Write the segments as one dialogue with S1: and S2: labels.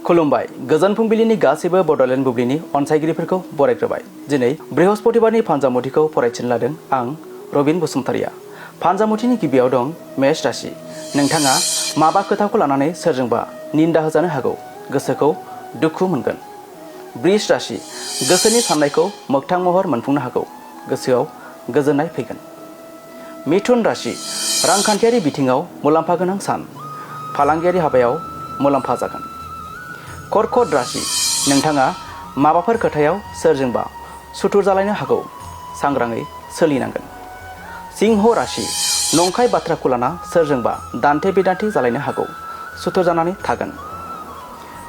S1: खुलुमबाय गोजोन फुंबिलिनि गासैबो बडलेण्ड बुब्लिनि अनसायगिरिफोरखौ बरायग्रोबाय। दिनै बृहस्पतिबारनि फानजामुथिखौ फरायथिनो लादों आं रबिन बसुमतारिया। फानजामुथिनि गिबियाव दं मेष राशि। नोंथाङा माबा खोथाखौ लानानै सोरजोंबा निन्दा होजानो हागौ, गोसोखौ दुखु मोनगोन। बृष राशि। गोसोनि साननायखौ मोगथां महर मोनफुंनो हागौ, गोसोआव गोजोननाय फैगोन। मिथुन राशि। रांखान्थियारि बिथिङाव मुलाम्फा गोनां सान, फालांगियारि हाबायाव मुलाम्फा जागोन। कर्कट राशि। नोंथाङा माबाफोर खोथायाव सोरजोंबा सुथुर जालायनो हागौ, सांग्राङै सोलिनांगोन। सिंह राशि। नंखाय बाथ्राखौ लाना सोरजोंबा दान्थे बिदान्थे जालायनो हागौ, सुथुर जानानै थागोन।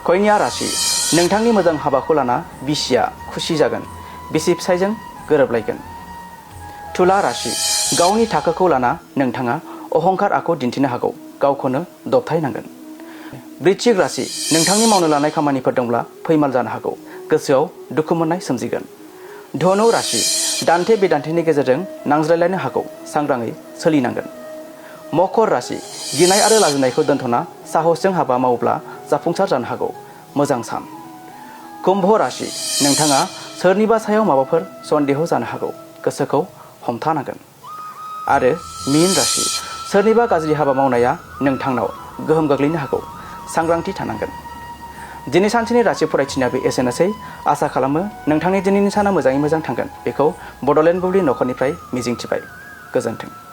S1: कन्या राशि। नोंथांनि मोजां हाबाखौ लाना बिसिया खुसि जागोन, बिसि फिसायजों गोरोबलायगोन। तुला राशि। गावनि थाखोखौ लाना नोंथाङा अहंखार आखु दिन्थिनो हागौ, गावखौनो दबथायनांगोन। वृश्चिक राशि। नोंथांनि मावनो लानाय खामानिफोर दंब्ला फैमाल जानो हागौ, गोसोआव दुखु मोननाय सोमजिगोन। धनु राशि। दान्थे बिदान्थेनि गेजेरजों नांज्लायलायनो हागौ, सांग्राङै सोलिनांगोन। मकर राशि। गिनाय आरो लाजिनायखौ दोनथ'ना साहसजों हाबा मावोब्ला जाफुंसार जानो हागौ, मोजां सान। कुम्भ राशि। नोंथाङा सोरनिबा सायाव माबाफोर सन्देह जानो हागौ, गोसोखौ हमथानांगोन। आरो मीन राशि। सोरनिबा गाज्रि हाबा मावनाया नोंथांनाव गोहोम गोग्लैनो हागौ, सांग्रांथि थानांगोन। दिनै सानसेनि राशि फरायथिनायाबो एसेनोसै। आसा खालामो नोंथांनि दिनैनि साना मोजाङै मोजां थांगोन, बेखौ बडलेण्ड बुब्लि नखरनिफ्राय मिजिंथिबाय। गोजोन्थों।